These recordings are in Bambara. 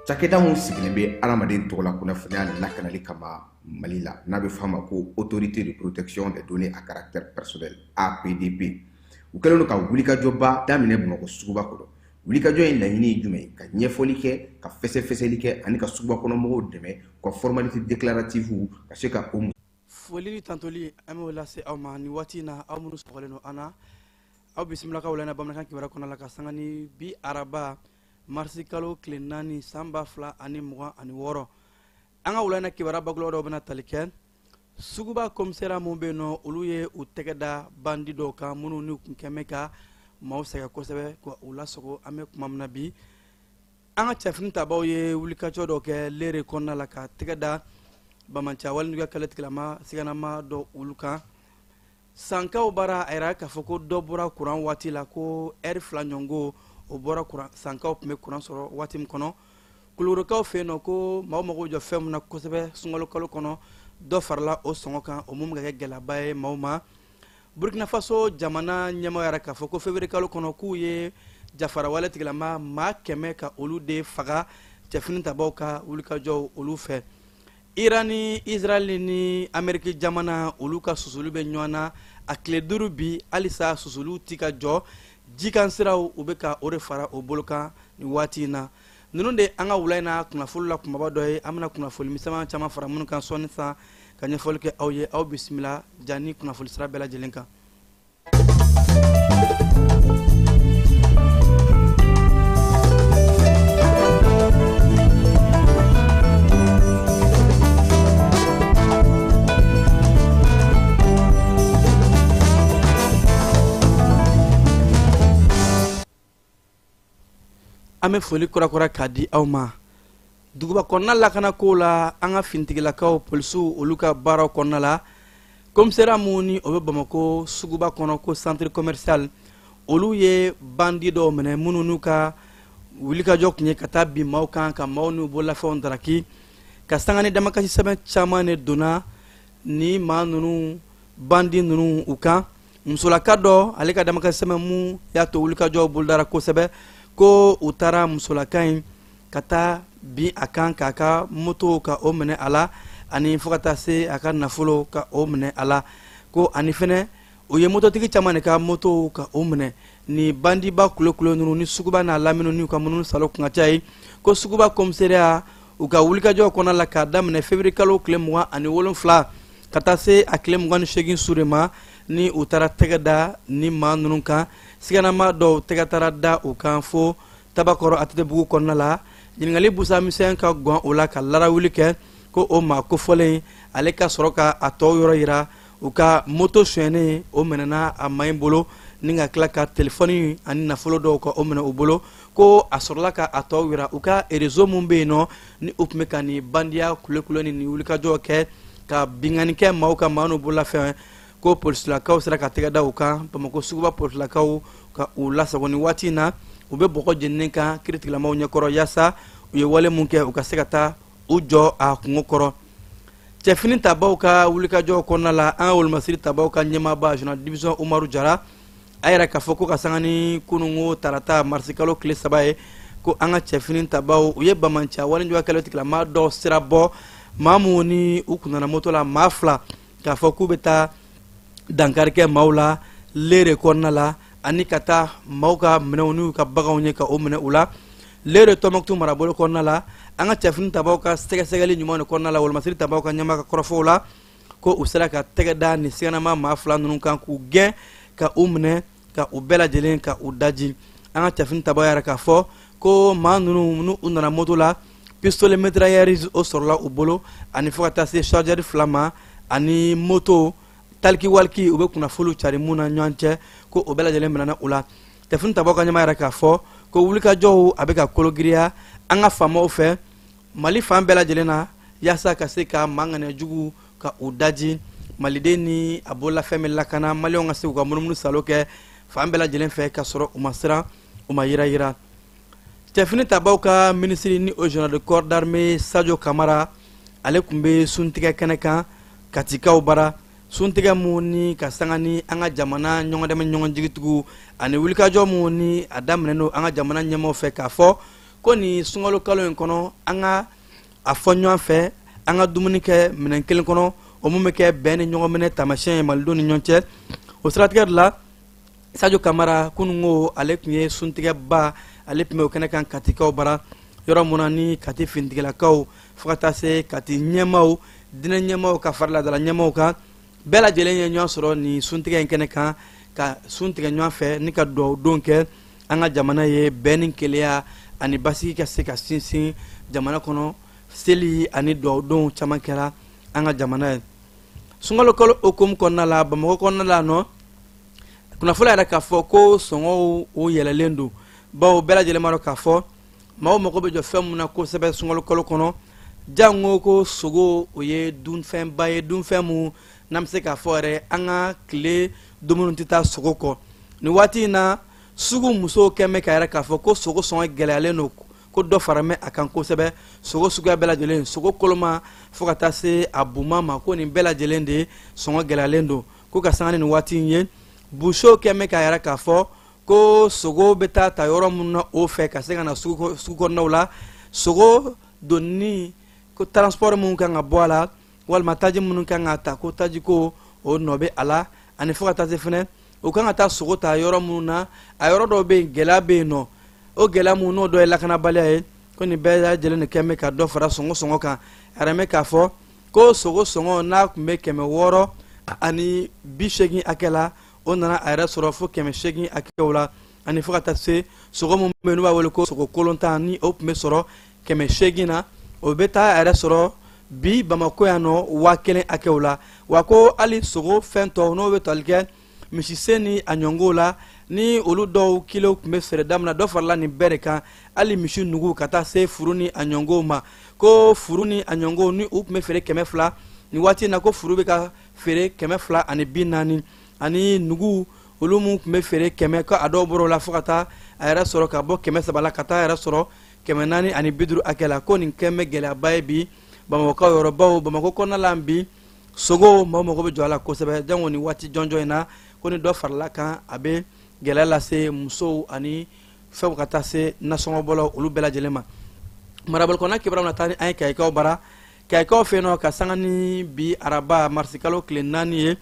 Cakɛda min sigilen bɛ adamaden tɔgɔla kunnafoniya lakanali kama Mali la, n'a bɛ f'a ma ko Autorité de protection des données à caractère personnel, APDP, u kɛlen don ka wulikajɔba daminɛ Bamakɔ suguba kɔnɔ. Wulikajɔ in laɲini ye jumɛn ye? Ka ɲɛfɔli kɛ, ka fɛsɛfɛsɛli kɛ ani ka suguba kɔnɔmɔgɔw dɛmɛ u ka formalité déclarative ka se ka o Foli ni tantoli, an b'o lase aw ma nin waati in na. Aw minnu sɔgɔlen don an na, aw bisimila ka wula bamanankan kibaruya kɔnɔ la, ka sanga ni bi araba, marisi kalo tile 4, san 2026. An ka wula kibaruya bakuruba dɔw bɛna tali kɛ suguba commissariat mun bɛ yen nɔ, olu ye u tɛgɛ da bandi dɔw kan minnu n'u kun kɛmɛ ka maaw sɛgɛn kosɛbɛ ka u lasogo. An bɛ kuma min na bi, an ka cɛfini tabaw ye wulikajɔ dɔ kɛ Lere kɔnɔna la, ka tɛgɛ da banbaanciya walejuguya kɛlɛ tigilama siganama dɔ olu kan. Sankaw bara, a yira k'a fɔ ko dɔ bɔra kuran waati la, ko ɛri 2 ɲɔgɔn o bɔra kuran. Sankaw tun bɛ kuran sɔrɔ waati min kɔnɔ, Kulukorokaw fɛ yen nɔ, ko maaw mago jɔ fɛn min na kosɛbɛ sunkalo kalo kɔnɔ, dɔ farala o sɔngɔ kan, o mun bɛ ka kɛ gɛlɛyaba ye maaw ma. Burkina Faso jamana ɲɛmaa yɛrɛ k'a fɔ ko février kalo kɔnɔ, k'u ye jafarawale tigilama maa 100 ka olu de faga cɛfini tabaw ka wulikajɔw olu fɛ. Iran ni Israel ni Ameriki jamana, olu ka susuli bɛ ɲɔgɔn na a tile 5 bi. Halisa susuliw ti ka jɔ, jikan siraw u bɛ ka o de fara o bolo kan nin waati in na. Ninnu de an ka wula in na kunnafoni la kumaba dɔ ye. An bɛna kunnafoni misɛnman caman fara minnu kan sɔɔni san ka ɲɛfɔli kɛ aw ye. Aw bisimila ja ni kunnafoni sira bɛɛ lajɛlen kan. An bɛ foli kurakura k'a di aw ma. Duguba kɔnɔna lakana ko la, an ka finitigilakaw, polisiw, olu ka baaraw kɔnɔna la, commissariat mun ni o bɛ Bamakɔ suguba kɔnɔ, ko centre commercial, olu ye bandi dɔw minɛ minnu n'u ka wulikajɔ tun ye ka taa bin maaw kan, ka maaw n'u bololafɛnw daraki. Ka sanga ni damakasi sɛbɛn caman de donna ni maa ninnu, bandi ninnu, u kan. Musolaka dɔ, ale ka damakasi sɛbɛn mun y'a to wulikajɔ bolodara kosɛbɛ, ko u taara musolaka in ka taa bin a kan, k'a ka moto ka o minɛ a la, ani fo ka taa se a ka nafolo ka o minɛ a la, ko ani fɛnɛ u ye mototigi caman de ka motow ka o minɛ. Ni bandiba kulekule ninnu ni suguba n'a lamini n'u ka munumunu salo kun ka ca ye, ko suguba commissariat u ka wulikajɔ kɔnɔna la, k'a daminɛ février kalo tile 27 ka taa se a tile 28 su de ma, ni u taara tɛgɛ da ni maa ninnu kan. Siganama dɔw tɛgɛ taara da u kan fo Tabakɔrɔ ATT-bugu kɔnɔna la. Ɲininkali busa misɛn ka gan o la ka larawuli kɛ, ko o maa kofɔlen ale ka sɔrɔ ka a tɔw yɔrɔ yira. U ka moto sonyɛnen, o minɛna a maa in bolo, ni ka tila ka telefɔni ani nafolo dɔw ka o minɛ u bolo. Ko a sɔrɔla ka a tɔw yira u ka réseau mun bɛ yen nɔ, ni u tun bɛ ka nin bandiya kulekule ni nin wulikajɔ kɛ, ka binkanni kɛ maaw ka maa n'u bololafɛn. Ko polisilakaw sera ka tɛgɛ da u kan, Bamakɔ suguba polisilakaw, ka u lasago. Ni waati in na, u bɛ bɔgɔ jeninen kan kiritigilamaw ɲɛkɔrɔ, yaasa u ye wale mun kɛ, u ka se ka taa u jɔ a kungo kɔrɔ. Cɛfini tabaw ka wulikajɔ kɔnɔna la, an ka wolomasiri tabaw ka ɲɛmaaba, général division Umaru Jara, a yɛrɛ k'a fɔ ko ka sanga ni kununko tarata, marisikalo tile 3 ye, ko an ka cɛfini tabaw, u ye banbaanciya walejuguya kɛlɛ tigilama dɔ sira bɔ, maa minnu ni u kun nana moto la, maa fila, k'a fɔ k'u bɛ taa dankari kɛ maaw la Lere kɔnɔna la, ani ka taa maaw ka minɛnw n'u ka baganw ye ka o minɛ u la Lere, Tɔnbɔkutu marabolo kɔnɔna la. An ka cɛfini tabaw ka sɛgɛsɛgɛli ɲuman de kɔnɔna la, wolomasiri tabaw ka ɲɛmaa ka kɔrɔfɔw la, ko u sera ka tɛgɛ da nin siganama maa fila ninnu kan, k'u gɛn, ka u minɛ, ka u bɛɛ lajɛlen ka u daji. An ka cɛfini tabaw yɛrɛ k'a fɔ ko maa ninnu n'u nana moto la, pistolet mitrailleur o sɔrɔla u bolo, ani fo ka taa se chargeur fila ma, ani moto talkie walkie u bɛ kunnafoniw cari mun na ɲɔgɔn cɛ, ko o bɛɛ lajɛlen minɛna u la. Cɛfini tabaw ka ɲɛmaa yɛrɛ k'a fɔ ko wulikajɔw a bɛ ka kologiriya an ka faamaw fɛ Mali fan bɛɛ lajɛlen na, yaasa ka se ka maa ŋaniya jugu ka u daji, maliden ni a bololafɛn bɛ lakana, maliyɛnw ka se k'u ka munumunu salo kɛ fan bɛɛ lajɛlen fɛ ka sɔrɔ u ma siran, u ma yirayira. Cɛfini tabaw ka minisiri, ni o général de corps d'armée Sadio Kamara, ale tun bɛ suntigɛ kɛnɛ kan Katikaw bara, suntigɛ mun ni ka sanga ni an ka jamana ɲɔgɔndɛmɛ, ɲɔgɔn jigitugu ani wulikajɔ mun ni a daminɛ an ka jamana ɲɛmaaw fɛ, k'a fɔ Ko nin sunkalo kalo in kɔnɔ, an ka a fɔ ɲɔgɔn fɛ, an ka dumuni kɛ minɛn kelen kɔnɔ, o mun bɛ kɛ bɛn ni ɲɔgɔnminɛ taamasiyɛn ye malidenw ni ɲɔgɔn cɛ. O siratigɛ de la, Sadio Kamara, kununko ale tun ye suntigɛba, ale tun bɛ o kɛnɛ kan Katikaw bara, yɔrɔ mun na ni Kati finitigilakaw fo ka taa se Kati ɲɛmaaw, diinɛ ɲɛmaaw ka fara laadala ɲɛmaaw kan, bɛɛ lajɛlen ye ɲɔgɔn sɔrɔ nin suntigɛ in kɛnɛ kan ka sun tigɛ ɲɔgɔn fɛ ni ka dugawu don kɛ an ka jamana ye, bɛn ni kelenya ani basigi ka se ka sinsin jamana kɔnɔ. Seli ani dugawu don caman kɛra an ka jamana ye sunkalo kalo hukumu kɔnɔna la. Bamakɔ kɔnɔna la nɔ, kunnafoni yɛrɛ k'a fɔ ko sɔngɔw o yɛlɛlen don, bawo bɛɛ lajɛlen b'a dɔn k'a fɔ maaw mago bɛ jɔ fɛn mun na kosɛbɛ sunkalo kalo kɔnɔ, jango ko sogo, o ye dunfɛnba ye, dunfɛn mun n'an bɛ se k'a fɔ yɛrɛ an ka tile dumuni tɛ taa sogo kɔ. Nin waati in na, sugu musow kɛn bɛ k'a yira k'a fɔ ko sogo sɔngɔ gɛlɛyalen don, ko dɔ fara mɛ a kan kosɛbɛ. Sogo suguya bɛɛ lajɛlen, sogo koloma fo ka taa se a buman ma, ko nin bɛɛ lajɛlen de sɔngɔ gɛlɛyalen don. Ko ka sanga ni nin waati in ye, busow kɛn bɛ k'a yira k'a fɔ ko sogo bɛ taa ta yɔrɔ minnu na o fɛ ka se ka na sugu kɔnɔnaw la, sogo donni ko transport minnu kan ka bɔ a la, walima taji minnu kan ka ta, ko tajiko o nɔ bɛ a la, ani fo ka taa se fɛnɛ u kan ka taa sogo ta yɔrɔ minnu na, a yɔrɔ dɔw bɛ yen, gɛlɛya bɛ yen nɔ. O gɛlɛya minnu n'o dɔ ye lakanabaliya ye, ko nin bɛɛ lajɛlen de kɛn bɛ ka dɔ fara sɔngɔ sɔngɔ kan. A yɛrɛ bɛ k'a fɔ ko sogo sɔngɔ n'a tun bɛ 680 hakɛ la, o nana a yɛrɛ sɔrɔ fo 800 hakɛw la, ani fo ka taa se sogo min bɛ yen n'u b'a wele ko sogo kolontan, ni o tun bɛ sɔrɔ 800 na, o bɛ taa a yɛrɛ sɔrɔ bi Bamakɔ yan nɔ 1000 hakɛw la. Wa ko hali sogo fɛn tɔw n'o bɛ tali kɛ misisen ni a ɲɔngow la, ni olu dɔw kilo tun bɛ feere daminɛ, dɔ farala nin bɛɛ de kan, hali misi nugu ka taa se furu ni a ɲɔngow ma. Ko furu ni a ɲɔngow ni u tun bɛ feere 200, nin waati in na ko furu bɛ ka feere 240, ani nugu olu mun tun bɛ feere 100, ko a dɔw bɔra o la fo ka taa a yɛrɛ sɔrɔ ka bɔ 300 la ka taa a yɛrɛ sɔrɔ 450 hakɛ la. Ko nin kɛn bɛ gɛlɛyaba ye bi Bamakɔkaw yɔrɔ, bawo Bamakɔ kɔnɔna la bi, sogo maaw mago bɛ jɔ a la kosɛbɛ, jango nin waati jɔnjɔn in na. Ko ni dɔ farala kan, a bɛ gɛlɛya lase musow ani fɛnw ka taa se nasɔngɔbɔlaw olu bɛɛ lajɛlen ma. Marabolo kɔnɔna kibaruyaw na taa ni an ye Kayikaw bara. Kayikaw fɛ yen nɔ, ka sanga ni bi araba marisikalo tile 4 ye,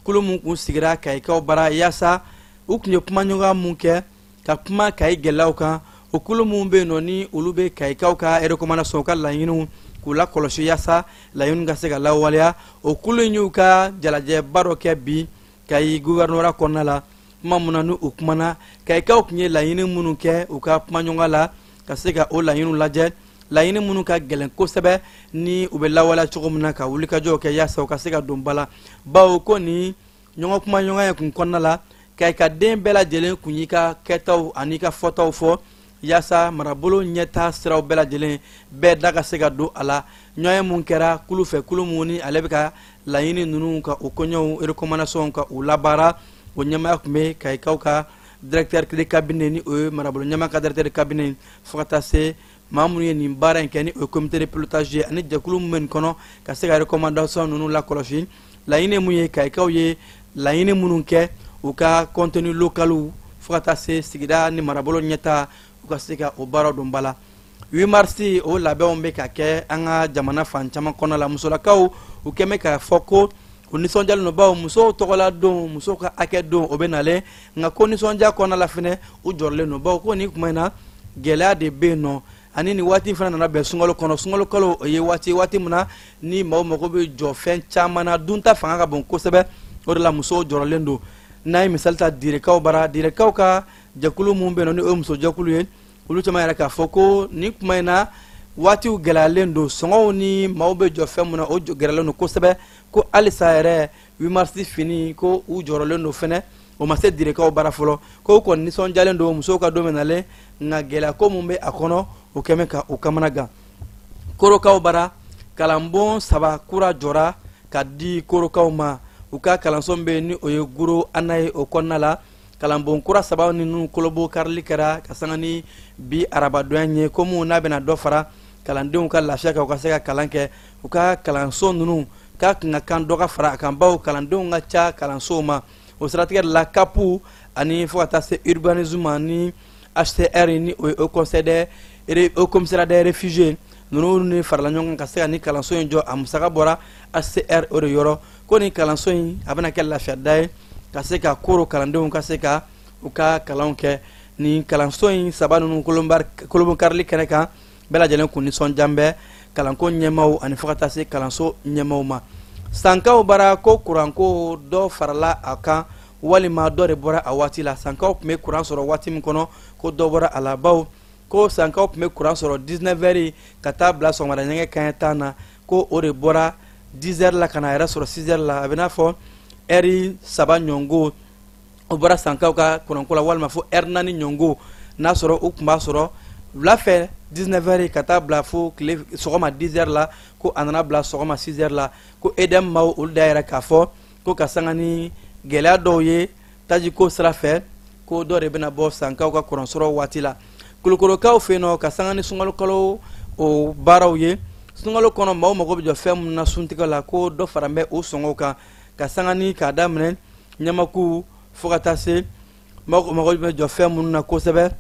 kulu mun kun sigira Kayikaw bara yaasa u tun ye kumaɲɔgɔnya mun kɛ ka kuma Kayi gɛlɛyaw kan, o kulu minnu bɛ yen nɔ ni olu bɛ Kayikaw ka recommandation, u ka laɲiniw k'u lakɔlɔsi yaasa laɲiniw ka se ka lawaleya, o kulu in y'u ka jalajɛba dɔ kɛ bi Kayi gouvernorat kɔnɔna la. Kuma mun na ni u kumana, Kayikaw tun ye laɲini minnu kɛ u ka kumaɲɔgɔnya la, ka se ka o laɲiniw lajɛ, laɲini minnu ka gɛlɛn kosɛbɛ ni u bɛ lawaleya cogo min na, ka wulikajɔw kɛ yaasa u ka se ka don ba la, bawo ko nin ɲɔgɔn kumaɲɔgɔnya kun kɔnɔna la, Kayikaden bɛɛ lajɛlen kun y'i ka kɛtaw an'i ka fɔtaw fɔ yaasa marabolo ɲɛta siraw bɛɛ lajɛlen bɛɛ da ka se ka don a la. Ɲɔgɔnye mun kɛra kulu fɛ, kulu mun ni ale bɛ ka laɲini ninnu ka o koɲɛw recommandation ka u labaara, o ɲɛmaaya tun bɛ Kayikaw ka directeur de cabinet, ni o ye marabolo ɲɛmaa ka directeur de cabinet, fo ka taa se maa minnu ye nin baara in kɛ, ni o ye comité de pilotage ye, ani jɛkulu min bɛ nin kɔnɔ ka se ka recommandation ninnu lakɔlɔsi. Laɲini mun ye, Kayikaw ye laɲini minnu kɛ u ka contenu localiw fo ka taa se sigida ni marabolo ɲɛta, u ka se ka o baara don ba la. 8 mars o labɛnw bɛ ka kɛ an ka jamana fan caman kɔnɔ la. Musolakaw u kɛn bɛ k'a fɔ ko u nisɔndiyalen don, bawo musow tɔgɔla don, musow ka hakɛ don, o bɛ nalen. Nka ko nisɔndiya kɔnɔna la fɛnɛ, u jɔrɔlen don, bawo ko nin kuma in na, gɛlɛya de bɛ yen nɔ, ani nin waati fana nana bɛn sunkalo kɔnɔ. Sunkalo kalo o ye waati, waati min na ni maaw mago bɛ jɔ fɛn caman na, dunta fanga ka bon kosɛbɛ. O de la musow jɔrɔlen don. N'an ye misali ta Direkaw bara, Direkaw ka jɛkulu min bɛ yen nɔ, ni o ye musojɛkulu ye, olu caman yɛrɛ k'a fɔ ko nin kuma in na, waatiw gɛlɛyalen don, sɔngɔw ni maaw bɛ jɔ fɛn min na, o gɛlɛyalen don kosɛbɛ. Ko halisa yɛrɛ 8 mars fini, ko u jɔrɔlen don fɛnɛ, o ma se Direkaw bara fɔlɔ. Ko u kɔni nisɔndiyalen don musow ka don bɛ nalen, nka gɛlɛya ko mun bɛ a kɔnɔ, o kɛmɛ ka u kamana gan. Korokaw bara, kalanbon saba kura jɔra ka di Korokaw ma. U ka kalanso bɛ ni o ye Guro Ana ye, o kɔnɔna la kalanbon kura saba ninnu kolobo karili kɛra ka sanga ni bi arabadonya ye, ko mun n'a bɛna dɔ fara kalandenw ka lafiya kan, u ka se ka kalan kɛ. U ka kalanso ninnu k'a kun ka kan dɔ ka fara a kan, bawo kalandenw ka ca kalansow ma. O siratigɛ de la, CAP ani fo ka taa se urbanisme ni HCR ni o ye Haut Conseil des Haut Commissariat des Réfugiés ninnu ni farala ɲɔgɔn kan ka se ka ni kalanso in jɔ. A musaka bɔra HCR o de yɔrɔ. Ko ni kalanso in a bɛna kɛ lafiyada ye ka se ka koro kalandenw ka se ka u ka kalanw kɛ. Nin kalanso in saba ninnu kolonkarili kɛnɛ kan, bɛɛ lajɛlen kun nisɔndiya bɛ, kalanko ɲɛmaw ani fo ka taa se kalanso ɲɛmaw ma. Sankaw bara, ko kuranko dɔ farala a kan walima dɔ de bɔra a waati la. Sankaw tun bɛ kuran sɔrɔ waati min kɔnɔ, ko dɔ bɔra a la, bawo ko sankaw tun bɛ kuran sɔrɔ 19 heures ka taa bila sɔgɔmada ɲɛgɛ kanɲɛ 10 na, ko o de bɔra 10 heures la ka na a yɛrɛ sɔrɔ 6 heures la. A bɛ n'a fɔ ɛri 3 ɲɔngo o bɔra sankaw ka kuranko la, walima fo ɛri 4 ɲɔngo, n'a sɔrɔ u tun b'a sɔrɔ wula fɛ 19 heures ka taa bila fo tile sɔgɔma 10 heures la, ko a nana bila sɔgɔma 6 heures la. Ko EDM maaw olu da yɛrɛ k'a fɔ ko ka sanga ni gɛlɛya dɔw ye tajiko sira fɛ, ko dɔ de bɛna bɔ sankaw ka kuransɔrɔ waati la. Kulukorokaw fɛ yen nɔ, ka sanga ni sunkalo o baaraw ye, sunkalo kɔnɔ maaw mago bɛ jɔ fɛn minnu na suntigɛ la, ko dɔ fara bɛ o sɔngɔw kan, ka sanga ni k'a daminɛ ɲamaku fo ka taa se maaw mago bɛ jɔ fɛn minnu na kosɛbɛ,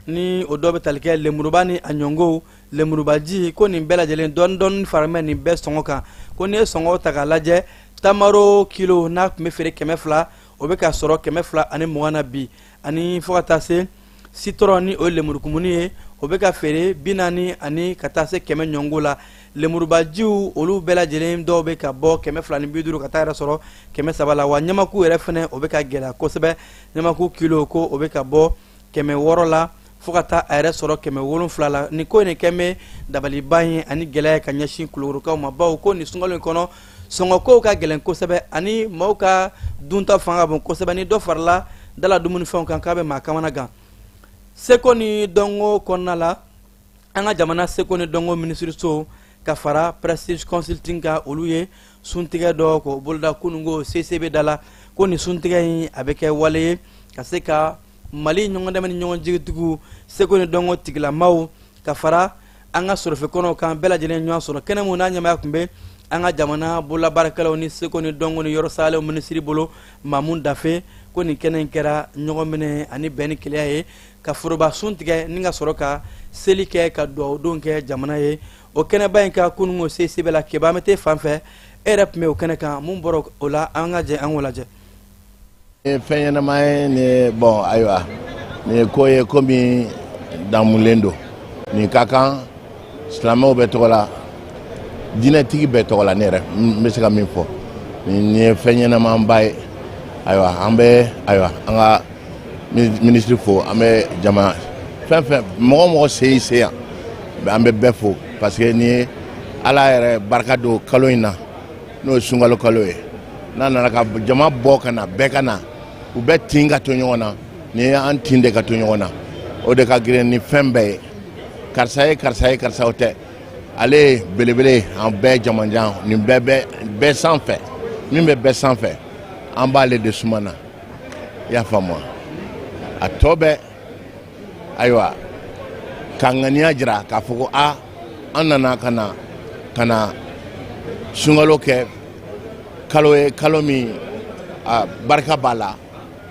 ni o dɔ bɛ tali kɛ lemuruba ni a ɲɔngow, lemurubaji, ko nin bɛɛ lajɛlen dɔɔni dɔɔni fara bɛ nin bɛɛ sɔngɔ kan. Ko n'i ye sɔngɔ ta k'a lajɛ, tamaro kilo n'a tun bɛ feere 200, o bɛ ka sɔrɔ 220 na bi, ani fo ka taa se citron ni o ye lemurukumuni ye, o bɛ ka feere 40 ani ka taa se 100 ɲɔngo la. Lemurubajiw olu bɛɛ lajɛlen dɔw bɛ ka bɔ 250 ka taa yɛrɛ sɔrɔ 300 la. Wa ɲamaku yɛrɛ fɛnɛ, o bɛ ka gɛlɛya kosɛbɛ. Ɲamaku kilo, ko o bɛ ka bɔ 600 la fo ka taa a yɛrɛ sɔrɔ 700 la. Nin ko in kɛ bɛ dabaliban ye ani gɛlɛya ka ɲɛsin Kulukorokaw ma, bawo ko nin sunkalo in kɔnɔ sɔngɔkow ka gɛlɛn kosɛbɛ ani maaw ka dunta fanga ka bon kosɛbɛ. Ni dɔ farala dala dumunifɛnw kan, k'a bɛ maa kamana gan. Seko ni dɔnko kɔnɔna la, an ka jamana seko ni dɔnko minisiriso ka fara Prestige Consulting kan, olu ye suntigɛ dɔ k'o boloda kununko CCB da la. Ko nin suntigɛ in a bɛ kɛ wale ye ka se ka Mali ɲɔgɔndɛmɛ ni ɲɔgɔn jigitigiw, seko ni dɔnko tigilamaw ka fara an ka sɔrɔfekɔnɔw kan, bɛɛ lajɛlen ɲɔgɔn sɔrɔ kɛnɛ mun n'a ɲɛmaya tun bɛ an ka jamana bololabaarakɛlaw ni seko ni dɔnko ni yɔrɔ salenw minisiri bolo, Mamu Dafe. Ko nin kɛnɛ in kɛra ɲɔgɔn minɛ ani bɛn ni kelenya ye, ka foroba sun tigɛ ni ka sɔrɔ ka seli kɛ, ka dugawudon kɛ jamana ye o kɛnɛba in ka kununko CCB la. Keba, an bɛ t'e fan fɛ, e yɛrɛ tun bɛ o kɛnɛ kan. Mun bɔra o la? An ka jɛ an k'o lajɛ. Nin ye fɛn ɲɛnama ye. Nin ye, bon, ayiwa, nin ye ko ye ko min damulen don. Nin ka kan silamɛw bɛɛ tɔgɔ la, diinɛtigi bɛɛ tɔgɔ la. Ne yɛrɛ n bɛ se ka min fɔ, nin ye fɛn ɲɛnamaba ye. Ayiwa, an bɛ, ayiwa, an ka minisiri fo, an bɛ jama fɛn fɛn, mɔgɔ mɔgɔ sen y'i se yan, an bɛ bɛɛ fo, parce que nin ye Ala yɛrɛ barika don kalo in na, n'o ye sunkalo kalo ye. N'a nana ka jama bɔ ka na, bɛɛ ka na, u bɛ tin ka to ɲɔgɔn na. Nin ye an tin de ka to ɲɔgɔn na, o de ka girin ni fɛn bɛɛ ye. Karisa ye karisa ye, karisa o tɛ, ale ye belebele, an bɛɛ jamanjan. Nin bɛɛ bɛ bɛɛ sanfɛ, min bɛ bɛɛ sanfɛ, an b'ale de suma na. I y'a faamu? A tɔ bɛɛ, ayiwa, ka ŋaniya jira k'a fɔ ko a an nana ka na sunkalo kɛ kalo ye, kalo min a barika b'a la,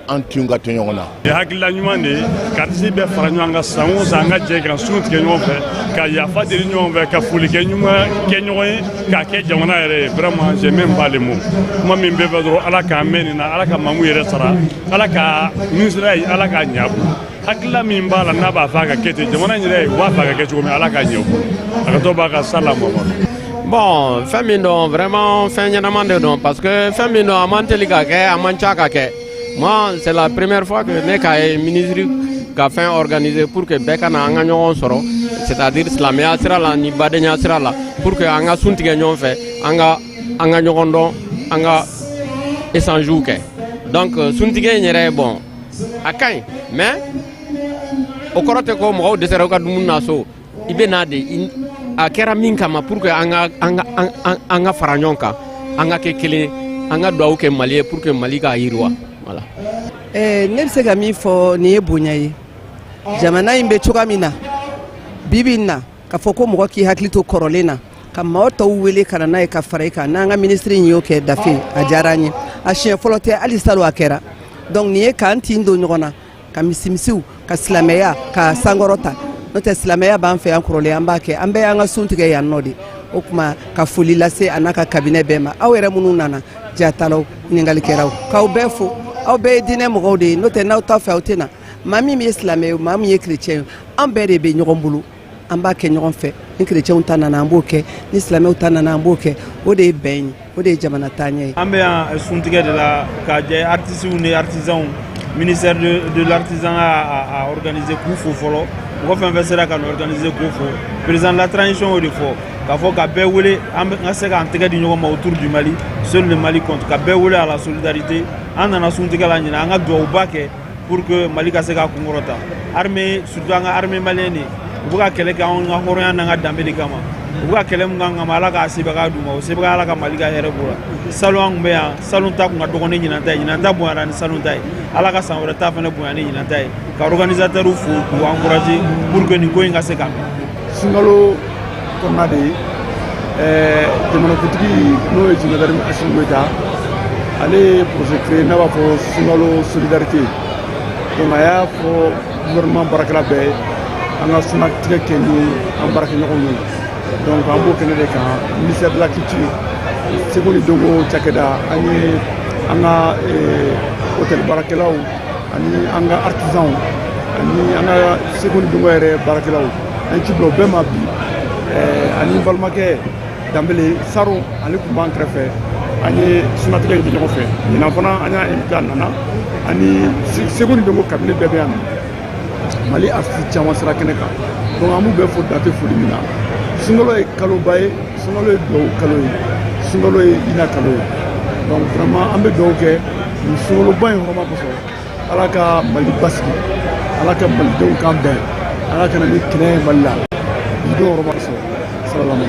an tun ka to ɲɔgɔn na. Nin hakilila ɲuman de ye ka tisi bɛɛ fara ɲɔgɔn kan san o san, an ka jɛ ka sun tigɛ ɲɔgɔn fɛ, ka yafa deli ɲɔgɔn fɛ, ka foli kɛ ɲuman kɛ ɲɔgɔn ye, k'a kɛ jamana yɛrɛ ye. Vraiment, j'ai même pas les mots. Kuma min bɛɛ fɛ dɔrɔn, Ala k'an mɛn nin na, Ala ka Mamu yɛrɛ sara, Ala ka minisiriya ye, Ala k'a ɲɛ a bolo. Hakilila min b'a la, n'a b'a fɛ a ka kɛ ten, jamana in yɛrɛ u b'a fɛ a ka kɛ cogo min, Ala k'a ɲɛ u bolo. A ka to b'a ka sala Mamadu. Bon, fɛn min don, vraiment fɛn ɲɛnama de don, parce que fɛn min don, a man teli ka kɛ, a man ca ka kɛ. Moi, c'est la première fois que ne k'a ye ministre ka fɛn organiser pour que bɛɛ ka na, an ka ɲɔgɔn sɔrɔ, c'est à dire silamɛya sira la ni badenya sira la, pour que an ka sun tigɛ ɲɔgɔn fɛ, an ka ɲɔgɔn dɔn, an ka échange kɛ. Donc suntigɛ in yɛrɛ, bon, a ka ɲi, mais o kɔrɔ tɛ ko mɔgɔw dɛsɛra u ka dumuni na so. I bɛ n'a de a kɛra min kama, pour que an ka fara ɲɔgɔn kan, an ka kɛ kelen, an ka dugawu kɛ Mali ye pour que Mali ka yiriwa, voilà. Ne bɛ se ka min fɔ, nin ye bonya ye. Jamana in bɛ cogoya min na bi bi in na, k'a fɔ ko mɔgɔ k'i hakili to kɔrɔlen na, ka maa tɔw wele ka na n'a ye ka fara i kan, n'an ka minisiri in y'o kɛ dafe, a diyara an ye. A siɲɛ fɔlɔ tɛ, hali salon a kɛra. Donc nin ye k'an tin don ɲɔgɔn na. Ka misimisiw ka silamɛya ka sankɔrɔta, n'o tɛ silamɛya b'an fɛ yan kɔrɔlen, an b'a kɛ, an bɛɛ y'an ka sun tigɛ yan nɔ de. O tuma ka foli lase a n'a ka cabinet bɛɛ ma. Aw yɛrɛ minnu nana, jatalaw, ɲininkalikɛlaw, k'aw bɛɛ fo. Aw bɛɛ ye diinɛ mɔgɔw de ye, n'o tɛ n'aw t'a fɛ, aw tɛ na. Maa min ye silamɛ ye, maa min ye chrétien ye, an bɛɛ de bɛ ɲɔgɔn bolo, an b'a kɛ ɲɔgɔn fɛ. Ni chrétienw ta nana, an b'o kɛ, ni silamɛw ta nana, an b'o kɛ. O de ye bɛn ye, o de ye jamana taaɲɛ ye. An bɛ yan suntigɛ de la ka jɛ artistes ni artisans, ministère de l'artisanat a organisé, k'u fo fɔlɔ. Mɔgɔ fɛn fɛn sera ka nin organiser, k'u fo. Président de la transition y'o de fɔ k'a fɔ ka bɛɛ wele, an ka se k'an tɛgɛ di ɲɔgɔn ma autour du Mali, seul le Mali compte, ka bɛɛ wele à la solidarité. An nana suntigɛ la ɲinan, an ka duwawuba kɛ pour que Mali ka se k'a kunkɔrɔta. Armée, surtout an ka armée malienne, u bɛ ka kɛlɛ kɛ anw ka hɔrɔnya n'an ka danbe de kama. U bɛ ka kɛlɛ mun k'an kama, Ala k'a sebaga d'u ma, o sebaga, Ala ka Mali ka hɛrɛ b'o la. Salon, an tun bɛ yan, salon ta kun ka dɔgɔ ni ɲinan ta ye, ɲinan ta bonyara ni salon ta ye. Ala ka san wɛrɛ ta fana bonya ni ɲinan ta ye. Ka organisateur fo, k'u encourager pour que nin ko in ka se ka mɛn. Sunkalo kɔnɔna de ye, jamanakuntigi, n'o ye général Assimi Goïta, ale ye projet créé n'a b'a fɔ sunkalo solidarité. Donc a y'a fɔ gouvernement baarakɛla bɛɛ ye, an ka sunatigɛ kɛ ni an baarakɛɲɔgɔnw ye. Donc an b'o kɛnɛ de kan, ministère de la culture, seko ni dɔnko cakɛda, an ye an ka hôtel baarakɛlaw ani an ka artisans ani an ka seko ni dɔnko yɛrɛ baarakɛlaw, an ye ci bila o bɛɛ ma bi. Ani n balimakɛ Danbele Saro, ale tun b'an kɛrɛfɛ, an ye sunatigɛ in kɛ ɲɔgɔn fɛ. Ɲinan fana, an y'a invité, a nana, ani seko ni dɔnko cabinet bɛɛ bɛ yan nɔ. Mali artiste caman sera kɛnɛ kan. Donc an b'u bɛɛ fo dante foli min na. Sunkalo ye kaloba ye, sunkalo ye duwawu kalo ye, sunkalo ye hinɛ kalo ye. Donc vraiment, an bɛ duwawu kɛ nin sunkaloba in hɔrɔma kosɔn, Ala ka Mali basigi, Ala ka malidenw kan bɛn, Ala ka na ni kɛnɛ ye Mali la bi don hɔrɔma kosɔn. Salamu.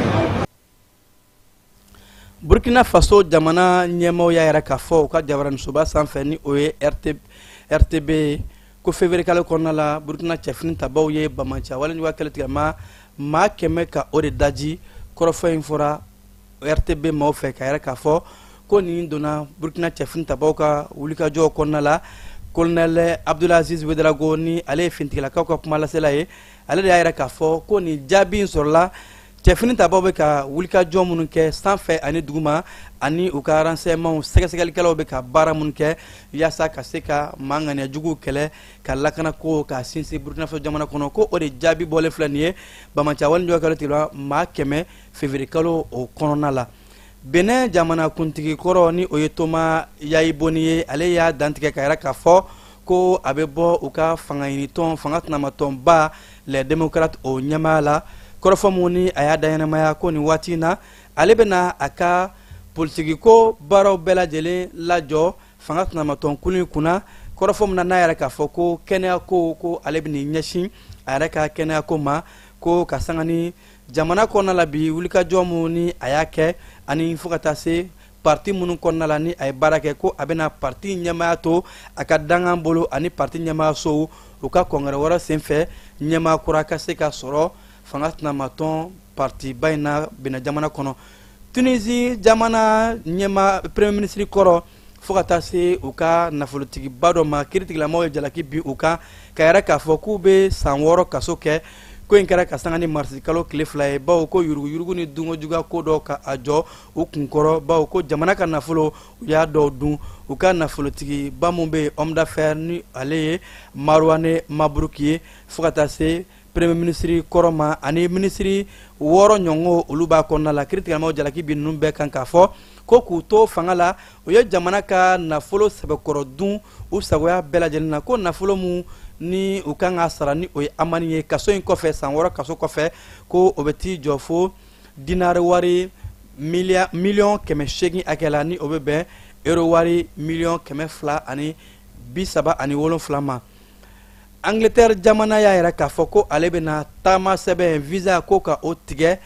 Burkina Faso jamana ɲɛmaaw y'a yira k'a fɔ u ka jabaranisoba sanfɛ, ni o ye RTB ye, ko février kalo kɔnɔna la, Burkina cɛfini tabaw ye banbaanciya walejuguya kɛlɛ tigɛma maa 100 ka o de daji. Kɔrɔfɔ in fɔra RTB maaw fɛ ka yira k'a fɔ ko nin donna Burkina cɛfini tabaw ka wulikajɔw kɔnɔna la. Colonel Abdulaziz Ouédraogo, ni ale ye finitigilakaw ka kumalasela ye, ale de y'a yira k'a fɔ ko nin jaabi in sɔrɔla cɛfini tabaw bɛ ka wulikajɔ minnu kɛ sanfɛ ani duguma, ani u ka renseignement sɛgɛsɛgɛlikɛlaw bɛ ka baara minnu kɛ yaasa ka se ka maa ŋaniya juguw kɛlɛ, ka lakanako ka sinsin Burkina Faso jamana kɔnɔ, ko o de jaabi bɔlen filɛ nin ye, banbaanciya wale juguya kɛlɛ tigila maa 100 février kalo o kɔnɔna la. Benin jamana kuntigi kɔrɔ, ni o ye Thomas Yayi Boni ye, ale y'a dantigɛ ka yira k'a fɔ ko a bɛ bɔ u ka fanga ɲinitɔn, fanga tɛnamatɔnba Les Démocrates, o ɲɛmaaya la. Kɔrɔfɔ mun ni a y'a daɲɛnamaya ko nin waati in na, ale bɛna a ka politikiko baaraw bɛɛ lajɛlen lajɔ fanga tɛnamatɔn kulu in kunna. Kɔrɔfɔ min na n'a yɛrɛ k'a fɔ ko kɛnɛyako, ko ale bɛn'i ɲɛsin a yɛrɛ ka kɛnɛyako ma, ko ka sanga ni jamana kɔnɔna la bi wulikajɔ mun ni a y'a kɛ, ani fo ka taa se parti minnu kɔnɔna la ni a ye baara kɛ, ko a bɛna parti ɲɛmaaya to a ka dangan bolo, ani parti ɲɛmaayasow u ka congrès wɛrɛ senfɛ, ɲɛmaa kura ka se ka sɔrɔ fanga tɛnamatɔn partiba in na Benin jamana kɔnɔ. Tunisie jamana ɲɛma premier ministre kɔrɔ, fo ka taa se u ka nafolotigiba dɔ ma, kiiritigilamaw ye jalaki bi u kan ka yɛrɛ k'a fɔ k'u bɛ san 6 kaso kɛ. Ko in kɛra ka sanga ni marisi kalo tile 2 ye, bawo ko yuruguyurugu ni dunkojuguya ko dɔ ka a jɔ u kunkɔrɔ, bawo ko jamana ka nafolo, u y'a dɔw dun. U ka nafolotigiba mun bɛ yen, homme d'affaires, ni ale ye Marouane Mabrouk ye, fo ka taa se premier ministre kɔrɔ ma, ani minisiri 6 ɲɔgɔn, olu b'a kɔnɔna la. Kiiritigɛlamaw jalaki bi ninnu bɛɛ kan k'a fɔ ko k'u to fanga la, u ye jamana ka nafolo sɛbɛkɔrɔ dun u sagoya bɛɛ lajɛlen na, ko nafolo mun ni u kan ka sara, ni o ye amani ye, kaso in kɔfɛ, san 6 kaso kɔfɛ, ko o bɛ t'i jɔ fo dinari wari miliyɔn 800 hakɛ la, ni o bɛ bɛn euro wari miliyɔn 237 ma. Angleterre jamana y'a yira k'a fɔ ko ale bɛna taama sɛbɛn visa ko ka o tigɛ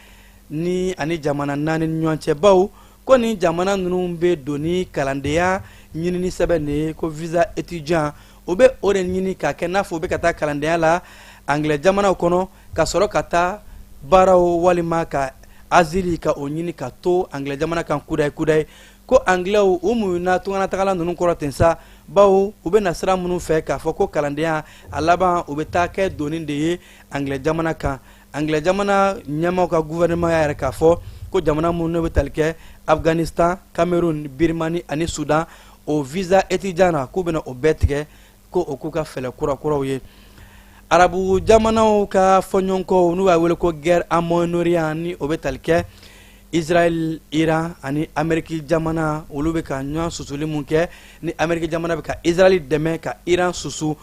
ni ani jamana naani ni ɲɔgɔn cɛ, baw ko ni jamana ninnu bɛ don ni kalandenya ɲinini sɛbɛn de ye, ko visa étudiant. U bɛ o de ɲini k'a kɛ n'a fɔ u bɛ ka taa kalandenya la Anglais jamanaw kɔnɔ, ka sɔrɔ ka taa baaraw walima ka asile ka o ɲini ka to Anglais jamana kan kudayi kudayi. Ko Anglais u muɲuna tunganatagala ninnu kɔrɔ ten sa. Bawo u bɛ na sira minnu fɛ k'a fɔ ko kalandenya, a laban u bɛ taa kɛ doni de ye Angilɛ jamana kan. Angilɛ jamana ɲɛmaaw ka gouvernement y'a yɛrɛ k'a fɔ ko jamana minnu bɛ tali kɛ Afghanistan, Cameroun, Birmanie ani Soudan, o visa étudiant na, k'u bɛna o bɛɛ tigɛ, ko o k'u ka fɛɛrɛ kurakuraw ye. Arabu jamanaw ka fɔɲɔgɔnkɔw, n'u b'a wele ko guerre en Moyen-Orient, ni o bɛ tali kɛ Israël, Iran ani Amérique jamana, olu bɛ ka ɲɔgɔn susuli mun kɛ, ni Amérique jamana bɛ ka Israël dɛmɛ ka Iran susu,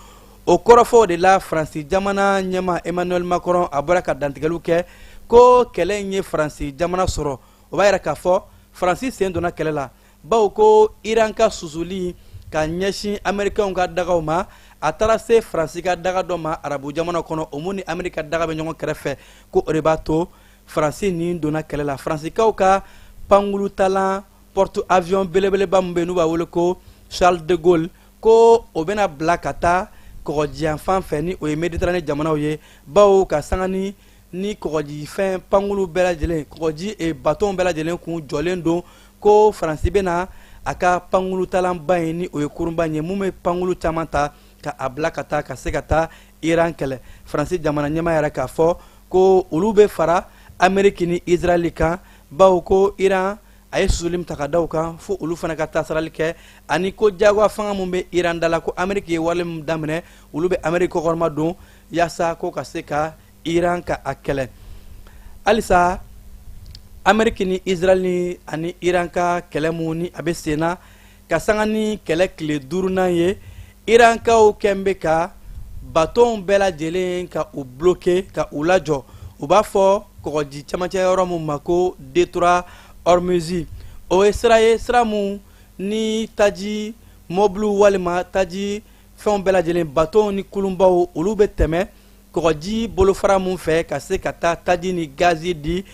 o kɔrɔfɔw de la, Faransi jamana ɲɛmaa Emmanuel Macron a bɔra ka dantigɛliw kɛ ko kɛlɛ in ye Faransi jamana sɔrɔ. O b'a yira k'a fɔ Faransi sen donna kɛlɛ la, bawo ko Iran ka susuli ka ɲɛsin Américains ka dagaw ma, a taara se Faransi ka daga dɔ ma arabu jamana kɔnɔ, o mun ni Amérique ka daga bɛ ɲɔgɔn kɛrɛfɛ, ko o de b'a to Faransi nin donna kɛlɛ la. Faransikaw ka pankurutalan porte avion belebeleba min bɛ yen, n'u b'a wele ko Charles de Gaulle, ko o bɛna bila ka taa kɔgɔjiyanfan fɛ, ni o ye Méditerranée jamanaw ye, bawo ka sanga ni kɔgɔjifɛn pankulu bɛɛ lajɛlen, kɔgɔji batonw bɛɛ lajɛlen kun jɔlen don, ko Faransi bɛna a ka pankurutalanba in, ni o ye kurunba in ye mun bɛ pankulu caman ta, ka a bila ka taa ka se ka taa Iran kɛlɛ. Faransi jamana ɲɛmaa yɛrɛ k'a fɔ ko olu bɛ fara Ameriki ni Israɛl kan, bawo ko Iran a ye susuli min ta ka da u kan, fo olu fana ka taasirali kɛ, ani ko jagoya fanga min bɛ Iran da la, ko Ameriki ye wale min daminɛ, olu bɛ Ameriki kɔkɔrɔma don yaasa ko ka se ka Iran ka a kɛlɛ. Halisa Ameriki ni Israɛl ni ani Iran ka kɛlɛ mun ni a bɛ sen na, ka sanga ni kɛlɛ tile duurunan ye, Irankaw kɛn bɛ ka batonw bɛɛ lajɛlen ka u bloquer, ka u lajɔ. U b'a fɔ kɔgɔji camancɛ yɔrɔ mun ma ko détroit Hormuz. O ye sira ye, sira mun ni taji mɔbiliw walima taji fɛnw bɛɛ lajɛlen, batonw ni kulunbaw, olu bɛ tɛmɛ kɔgɔji bolofara mun fɛ ka se ka taa taji ni gazi di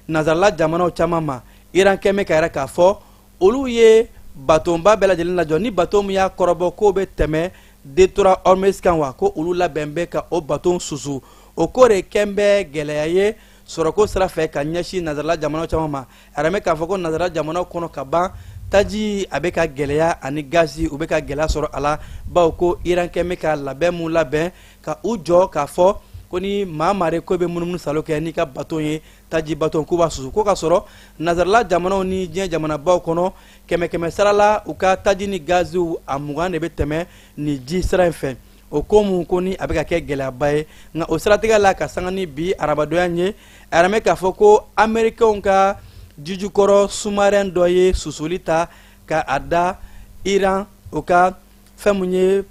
nansarala jamanaw caman ma. Iran kɛn bɛ ka yɛrɛ k'a fɔ olu ye batonba bɛɛ lajɛlen lajɔ, ni baton min y'a kɔrɔbɔ k'o bɛ tɛmɛ détroit Hormuz kan, wa ko olu labɛn bɛ ka o baton susu. O ko de kɛn bɛ gɛlɛya ye sɔrɔko sira fɛ ka ɲɛsin nansarala jamanaw caman ma. A yɛrɛ k'a fɔ ko nansarala jamanaw kɔnɔ ka ban, taji a bɛ ka gɛlɛya ani gazi, u bɛ ka gɛlɛya sɔrɔ a la, bawo ko Iran kɛn bɛ ka labɛn mun labɛn ka u jɔ k'a fɔ ko ni maa mare ko bɛ munumunu salo kɛ n'i ka baton ye, taji baton, k'u b'a susu, ko k'a sɔrɔ nansarala jamanaw ni diɲɛ jamanabaw kɔnɔ, kɛmɛ kɛmɛ sara la, u ka taji ni gaziw a 20 de bɛ tɛmɛ nin ji sira in fɛ. O ko mun ko ni a bɛ ka kɛ gɛlɛyaba ye. Nka o siratigɛ la, ka sanga ni bi arabadonya ye, a yɛrɛ k'a fɔ ko Américains ka jijukɔrɔ sous-marin dɔ ye susuli ta ka a da Iran o ka fɛn mun ye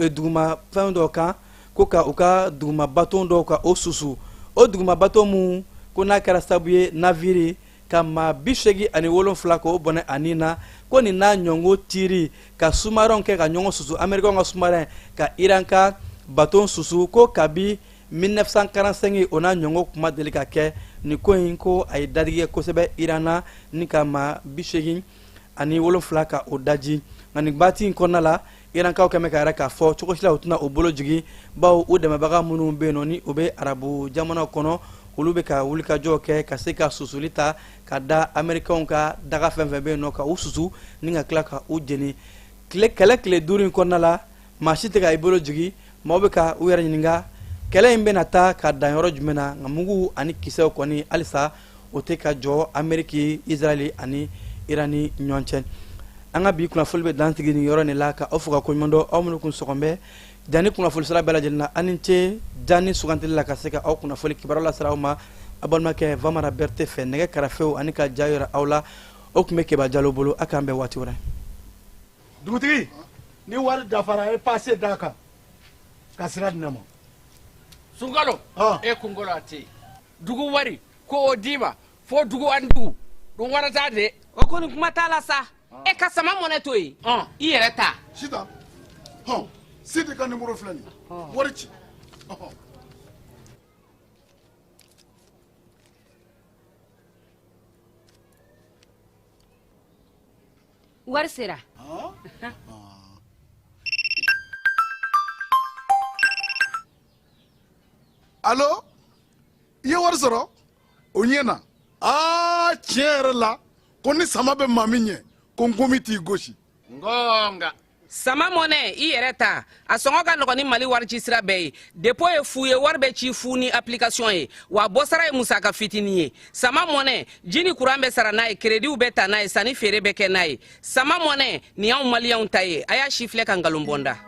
duguma fɛn dɔ kan, ko ka u ka duguma baton dɔw ka o susu. O duguma baton mun ko n'a kɛra sababu ye navire ka maa 87 k'o bɔnɛ a ni na, ko nin n'a ɲɔngo tiiri ka sous-marin kɛ ka ɲɔgɔn susu, Américains ka sous-marin ka Iran ka baton susu, ko kabi 1945 o n'a ɲɔngo kuma deli ka kɛ. Nin ko in, ko a ye dadigi kɛ kosɛbɛ Iran na, ni ka maa 87 ka o daji. Nka nin waati in kɔnɔna la, Irankaw kɛmɛ ka yɛrɛ k'a fɔ cogo si la u tɛna u bolo jigin, bawo u dɛmɛbaga minnu bɛ yen nɔ, ni u bɛ arabu jamanaw kɔnɔ, olu bɛ ka wulikajɔ kɛ ka se ka susuli ta ka da Américains ka daga fɛn fɛn bɛ yen nɔ, ka u susu ni ka tila ka u jeni. Tile kɛlɛ tile 5 in kɔnɔna la, maa si tɛ ka i bolo jigin. Maaw bɛ ka u yɛrɛ ɲininka kɛlɛ in bɛna taa ka dan yɔrɔ jumɛn na. Nka mugu ani kisɛw kɔni, halisa o tɛ ka jɔ Ameriki, Israɛl ani Iran ni ɲɔgɔn cɛ. An ka bi kunnafoli bɛ dansigi nin yɔrɔ nin la, ka aw fo ka koɲuman dɔn, aw minnu kun sɔgɔn bɛ jani kunnafoli sira bɛɛ lajɛlen na. Aw ni ce jani sugantili la ka se ka aw kunnafoli kibaruya lasira aw ma. A balimakɛ Vamara Berete fɛ, nɛgɛ karafew ani ka ja yira aw la, o tun bɛ Keba Jalo bolo. A k'an bɛn waati wɛrɛ. Dugutigi, ni wari dafara, e passe d'a kan ka sira di ne ma. Sunkalo, e kunkolo a tɛ yen. Dugu wari ko o d'i ma fo dugu ani dugu dun wara t'a de. O kɔni kuma t'a la sa. E ka sama mɔnɛ to yen, i yɛrɛ ta. Sitan, hɔn, Sidi ka nimoro filɛ nin ye, wari ci. Wari sera. Alo, i ye wari sɔrɔ? O ɲɛna. Aa, tiɲɛ yɛrɛ la, ko ni sama bɛ maa min ɲɛ, ko nkomi t'i gosi. Ngonga. Sama Money, i yɛrɛ ta, a sɔngɔ ka nɔgɔn ni Mali warici sira bɛɛ ye. Dépôt ye fu ye, wari bɛ ci fu ni application ye, wa bɔsara ye musaka fitinin ye. Sama Money, ji ni kuran bɛ sara n'a ye, créditw bɛ ta n'a ye, sanni feere bɛ kɛ n'a ye. Sama Money, nin y'anw Maliyɛnw ta ye. A y'a si filɛ ka nkalon bɔnda.